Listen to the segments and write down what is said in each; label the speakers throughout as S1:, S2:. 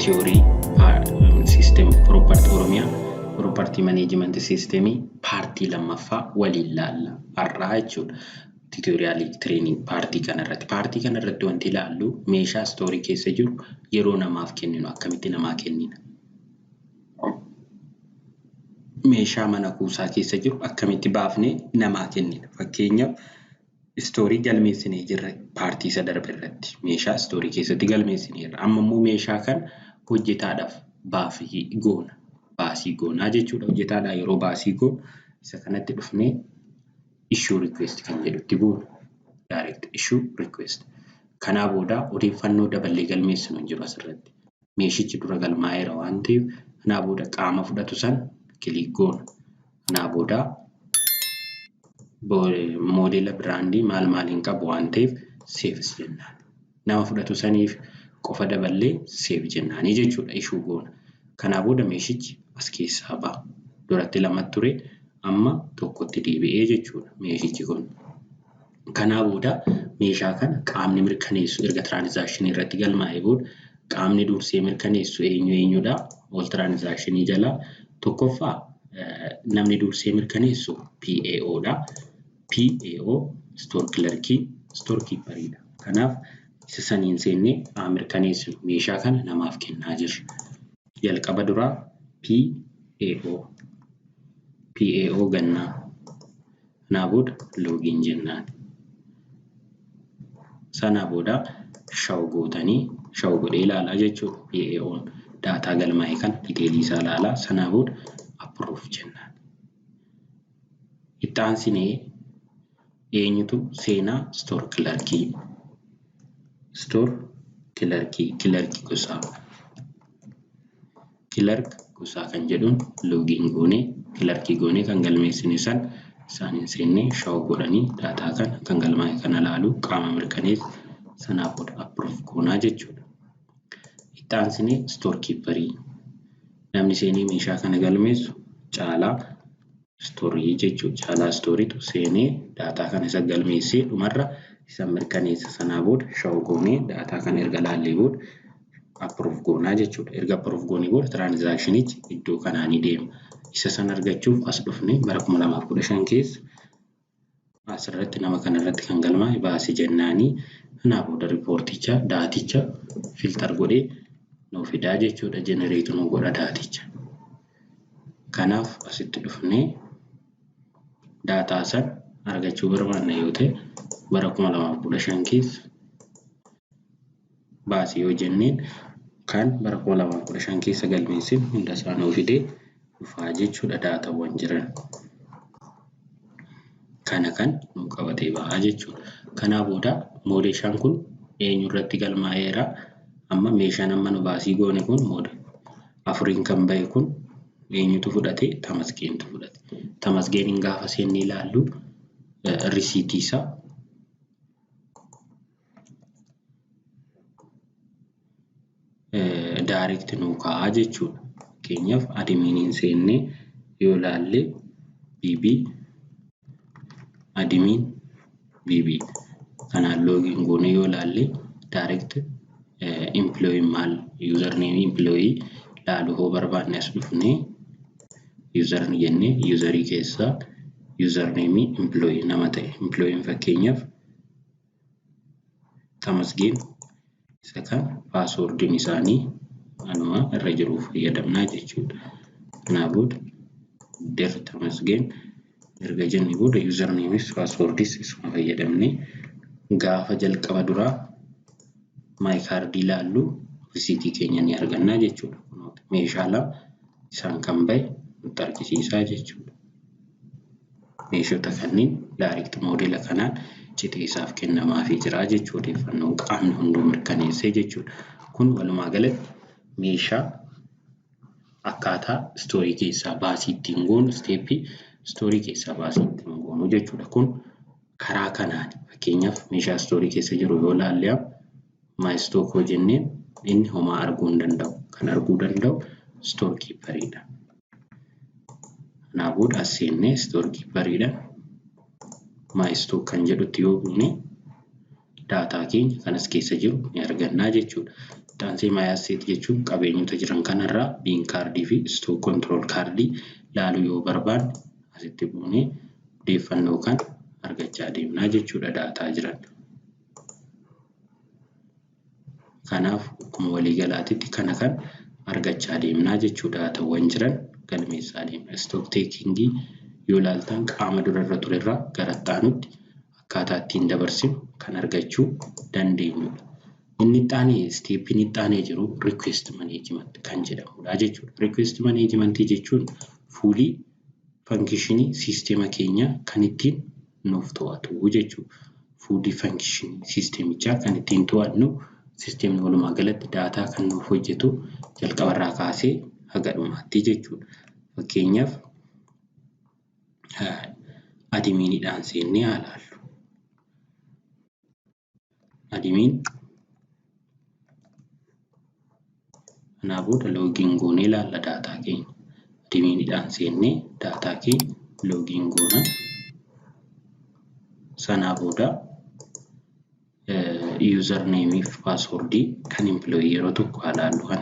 S1: Theory System Property Oromiyaa Property Management System paartii lammaffaa waliin laalla har'aa jechuudha. Tutorialii training paartii kanarratti. Paartii kanarratti wanti ilaallu meeshaa stoorii keessa jiru yeroo namaaf kenninu akkamitti namaa kennina? Meeshaa mana kuusaa keessa jiru akkamitti baafnee namaa kennina? Fakkeenyaaf istoorii galmeessinee jirra paartii isa darbe irratti. Meeshaa istoorii keessatti galmeessineerra. Amma immoo meeshaa kana hojjetaadhaaf baasii goona. Baasii goonaa jechuudha. Hojjetaadhaa yeroo baasii goonu isa kanatti dhufnee issue request kan jedhutti buuna. Direct issue request. Kanaa booda odeeffannoo daballee galmeessinu hin jiru asirratti. Meeshichi dura galmaa'eera waan ta'eef kanaa booda qaama fudhatu san click goona. Kanaa booda moodela biraandii maal maal hin qabu waan ta'eef save jennaan. Nama fudhatu saniif qofa daballee save jennaanii jechuudha issue goona. Kanaa booda meeshichi as keessaa ba'a. Duratti lamatti ture amma tokkotti deebi'ee jechuudha meeshichi kun. Kanaa booda meeshaa kana qaamni mirkaneessu erga tiraansaakshinii irratti galmaa'ee booda qaamni dursee mirkaneessu eenyu eenyudha? Ol tiraansaakshinii jalaa tokkoffaa namni dursee mirkaneessu PAO dha. PAO store clerkii store keeperidha. Kanaaf isa saniin seennee haa mirkaneessinu meeshaa kana namaaf kennaa jirra. Jalqaba duraa PAO PAO gannaa. Kanaa booda login jennaan. Sana booda show gootanii show godhee ilaalaa jechuudha. PAO'n daataa galmaa'e kana diteelii isaa ilaalaa sanaa booda approve jennaan. Itti aansinee eenyutu seenaa store clerkii store clerkii clerkii gosaa clerk gosaa kan jedhuun login goonee clerkii goonee kan galmeessine san isaaniin seennee show godhanii daataa kana kan galmaa'e kana ilaaluu qaama mirkaneessu sanaa booda approve goonaa jechuudha. Itti aansinee store keeperii namni seenee meeshaa kana galmeessu caalaa stoorii jechuudha. Caalaa stooriitu seenee daataa kana isa galmeessee dhumarra isa mirkaneessa sanaa booda show goonee daataa kana erga laallee booda approve goonaa jechuudha. Erga approve goonee booda tiraansaakshiinichi iddoo kanaa ni deema. Isa sana argachuuf as dhufnee bara 2015 keessa asirratti nama kanarratti kan galmaa'e baasii jennaanii kanaa booda riipoorticha daaticha filter godhee nuu fidaa jechuudha. Generate nuu godha daaticha. Kanaaf asitti dhufnee daataa san argachuu barbaanna yoo ta'e bara 2015 keessa baasii yoo jenneen kan bara 2015 keessa galmeessine hunda isaa nuu fidee dhufaa jechuudha daataawwan jiran. Kana kan nuu qabatee bahaa jechuudha. Kanaa booda meeshaan kun eenyurratti galmaa'eera? Amma meeshaan amma nu baasii goone kun afuriin kan bahe kun eenyutu fudhate? Tamasgeentu fudhate. Tamasgeeniin gaafa seennee ilaallu risiitii isaa direct nuu kaa'aa jechuudha. Fakkeenyaaf adimiiniin seennee yoo ilaalle BB adimiin BB kanaan login goonee yoo ilaalle direct employee maal username employee laaluu hoo barbaanne as dhufnee user jennee userii keessaa username employee nama ta'e employeen fakkeenyaaf Tamasgeen isa kan paaswoordiin isaanii anuma irra jiru fayyadamnaa jechuudha. Kanaa booda dir Tamasgeen erga jennee booda usernameis paaswoordis isuma fayyadamnee gaafa jalqaba duraa maayikaardii ilaallu risiitii keenya ni argannaa jechuudha. Meeshaa lama isaan kan bahe nutti argisiisaa jechuudha. Meeshota kanneen direct moodela kanaan citee isaaf kennamaafii jira jechuudha. Odeeffannoon qaamni hunduu mirkaneessee jechuudha. Kun walumaa galatti meeshaa akkaataa istoorii keessaa baasii ittiin goonu isteeppii istoorii keessaa baasii ittiin goonu jechuudha. Kun karaa kanaan fakkeenyaaf meeshaa istoorii keessa jiru yoo ilaalle maayistook hoo jenneen inni homaa arguu hin danda'u. Kan arguu danda'u istoor kiippariidha. Kanaa booda as seennee istoor kiippariidha. Maayistook kan jedhutti yoo buune daataa keenya kan as keessa jiru ni argannaa jechuudha. Itti my asset jechuun qabeenyota jiran kanarraa bin kaardii fi stock control kaardii laaluu yoo barbaanne asitti buunee odeeffannoo kan argachaa deemnaa jechuudha daataa jiran. Kanaaf akkuma waliigalaatitti kana kan argachaa deemnaa jechuudha daataawwan jiran galmeessaa deemna. Stock takingii yoo ilaaltan qaama durarra turerraa gara itti aanutti akkaataa ittiin dabarsinu kan argachuu dandeenyudha. Inni itti aanee isteeppiin itti aanee jiru request management kan jedhamudha jechuudha. Request management jechuun fuulii fankishinii siisteema keenya kan ittiin nuuf to'atu jechuudha. Fuulii fankishinii siisteemichaa kan ittiin to'annu siisteemni walumaa galatti daataa kan nuuf hojjetu jalqabarraa kaasee haga dhumaatti jechuudha. Fakkeenyaaf adimiiniidhaan seennee haa ilaallu. Adimiin kanaa booda loogiin goonee ilaalla daataa keenya. Adimiiniidhaan seennee daataa keenya loogiin goona. Sanaa booda username fi paaswordii kan employee yeroo tokko haa ilaallu. Kan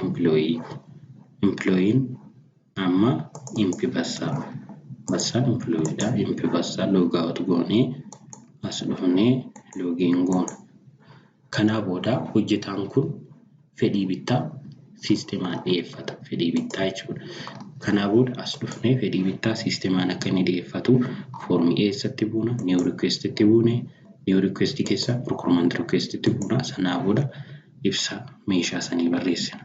S1: employee'n amma impi bassaa bassaan employeedha. Impi bassaa log out goonee as dhufnee loogiin goona. Kanaa booda hojjetaan kun fedhii bittaa siisteemaan dhiyeeffata. Fedhii bittaa jechuudha. Kanaa booda as dhufnee fedhii bittaa siisteemaan akka inni dhiyeeffatu foormii eessatti buuna? New requestitti buune. New request keessa procurement requestitti buuna. Sanaa booda ibsa meeshaa sanii barreessina.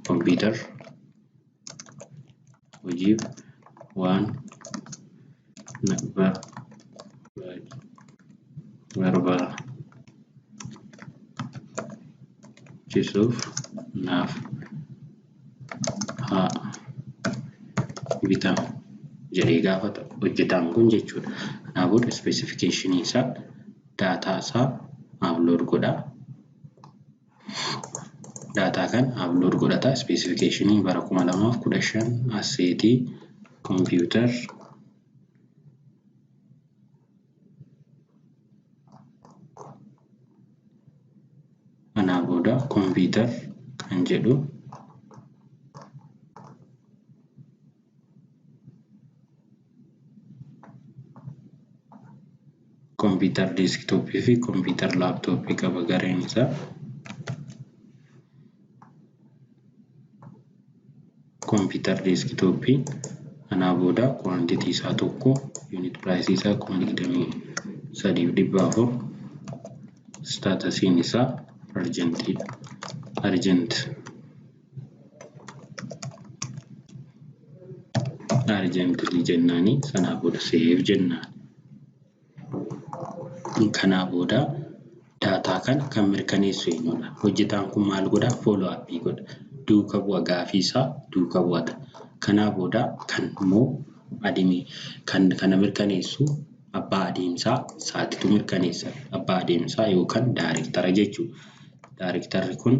S1: Computer hojiif waan barbaachisuuf naaf haa bitamu jedhee gaafata hojjetaan kun jechuudha. Kanaa booda ispeesifikeeshinii isaa daataa isaa upload godha. Daataa kan upload godhata. Ispeesifikeeshinii bara 2015 asseetii kompiitar kanaa booda kompiitar kan jedhu kompiitar deesktooppii fi kompiitar laaptooppii qaba gareen isaa. Kompiitar deesktooppii kanaa booda kuwaantitii isaa tokko yuunit piraayisii isaa 23,400 istaatasiin isaa arjentiidha. Arjent arjentilii jennaanii sanaa booda seef jennaan. Kanaa booda daataa kana kan mirkaneessu eenyudha? Hojjetaan kun maal godha? Follow up godha. Duuka bu'a gaafii isaa duuka bu'ata. Kanaa booda kan immoo adimii kan kana mirkaneessu abbaa adeemsaa isaatitu mirkaneessa. Abbaa adeemsaa yookaan daayirektara jechuudha. Daayirektarri kun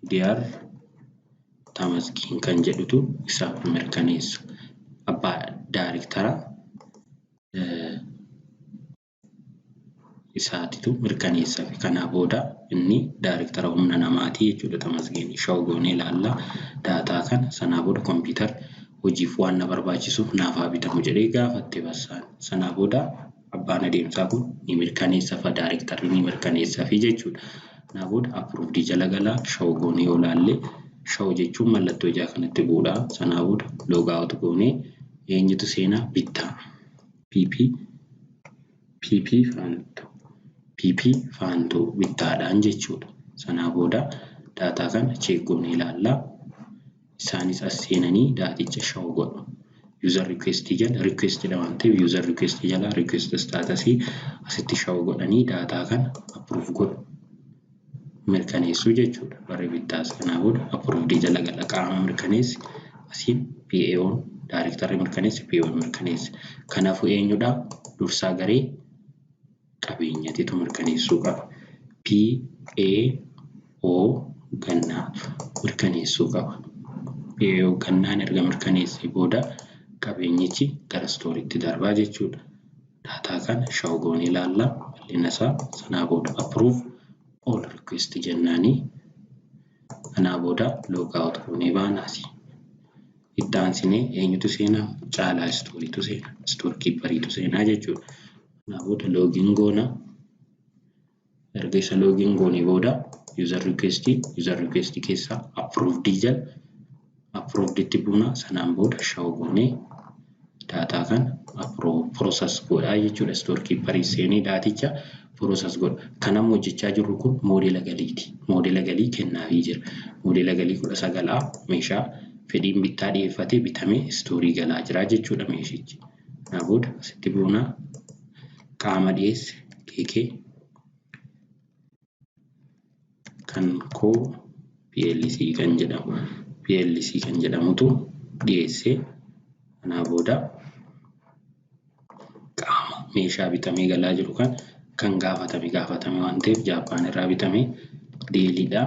S1: DR Tamaskiin kan jedhutu isaaf mirkaneessa. Abbaa daayirektara isaatitu mirkaneessa. Kanaa booda inni daayirektara humna namaati jechuudha Tamasgeen. Shaw goonee ilaalla daataa kana. Sanaa booda kompiitar hojiif waan na barbaachisuuf naaf haa bitamu jedhee gaafatte bassaan. Sanaa booda abbaan adeemsaa kun ni mirkaneessa daayirektarri ni mirkaneessafi jechuudha. Kanaa booda appruuvdii jala galaa shaw goonee yoo ilaalle shaw jechuun mallattoo ijaa kanatti bu'uudha. Sanaa booda log out goonee eenyutu seenaa bittaa PP PP faantuu PP faantuu bittaadhaan jechuudha. Sanaa booda daataa kana check goonee ilaalla. Isaanis as seenanii daaticha shaw godhu. User request jala request dha waan ta'eef user request jala request status asitti shaw godhanii daataa kana approve godhu. Mirkaneessuu jechuudha. Warri bittaas kanaa booda approved jala gala qaama mirkaneessi asiin PAO'n daayirektarri mirkaneessi PAO'n mirkaneessi. Kanaafuu eenyudha? Dursaa garee qabeenyatitu mirkaneessuu qaba. PAO gannaa mirkaneessuu qaba. PAO gannaan erga mirkaneessee booda qabeenyichi gara istooriitti darbaa jechuudha. Daataa kana shaw goonee ilaalla. Bal'ina isaa sanaa booda approve all request jennaanii kanaa booda log out goonee baanaasi. Itti aansinee eenyutu seenaa? Caalaa istooriitu seena. Istoor kiippariitu seenaa jechuudha. Kanaa booda login goona. Erga isa login goonee booda user request keessaa approved jala approved itti buuna. Sanaan booda show goonee daataa kana process godhaa jechuudha. Store keeperii seenee daaticha process godha. Kan amma hojjechaa jirru kun moodela galiiti. Moodela galii kennaafii jira. Moodela galii 19A meeshaa fedhiin bittaa dhiyeeffatee bitamee istoorii galaa jira jechuudha meeshichi. Kanaa booda asitti buunaa qaama dhiyeesse KK kan koo PLC kan jedhamu PLC kan jedhamutu dhiyeesse. Kanaa booda qaama meeshaa bitamee galaa jiru kan gaafatame waan ta'eef Jaappaan irraa bitamee deeliidha.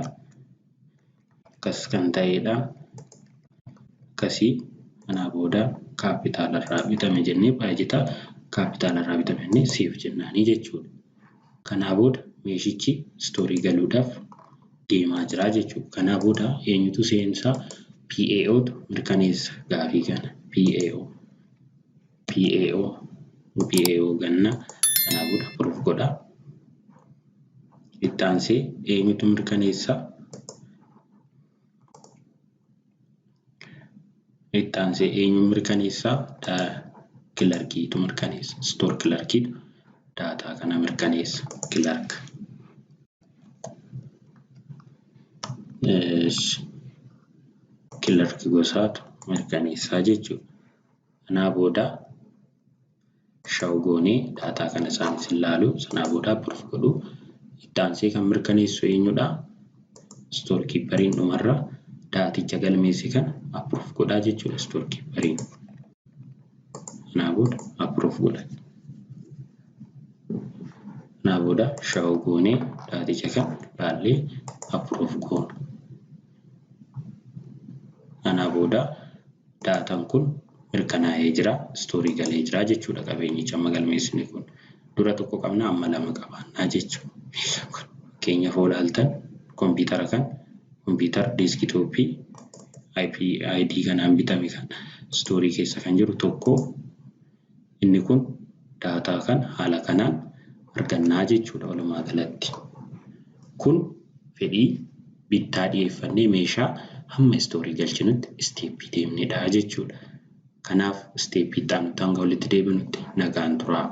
S1: Akkas kan ta'edha. Akkasii kanaa booda kaapitaala irraa bitame jennee baajata kaapitaala irraa bitame jennee seef jennaanii jechuudha. Kanaa booda meeshichi istoorii galuudhaaf deemaa jira jechuudha. Kanaa booda eenyutu seensaa? PAOtu mirkaneessa gaafii kana. PAO ganna sanaa booda approve godha. Itti aansee eenyutu mirkaneessa? Itti aansee eenyu mirkaneessa? Kilarkiitu mirkaneessa. Store kilarkiitu daataa kana mirkaneessa. Kilark. Kilarki gosaatu mirkaneessaa jechuudha. Kanaa booda show goonee daataa kana isaanis ilaalu. Sanaa booda approve godhu. Itti aansee kan mirkaneessu eenyudha? Store keeperiin dhumarra daaticha galmeesse kana approve godhaa jechuudha store keeperiin. Kanaa booda approve godha. Kanaa booda show goonee daaticha kana laallee approve goona. Kanaa booda daataan kun mirkanaa'ee jira, istoorii galee jira jechuudha qabeenyicha amma galmeessine kun. Dura tokko qabna amma lama qabaannaa jechuudha. Fakkeenyaaf yoo ilaaltan kompiitara kan kompiitara deeskitooppii IP ID kanaan bitame kan istoorii keessa kan jiru tokko inni kun daataa kan haala kanaan argannaa jechuudha walumaa galatti. Kun fedhii bittaa dhiyeeffannee meeshaa hamma istoorii galchinutti isteeppii deemnedha jechuudha. Kanaaf isteeppii itti aanutti hanga walitti deebinutti nagaan turaa.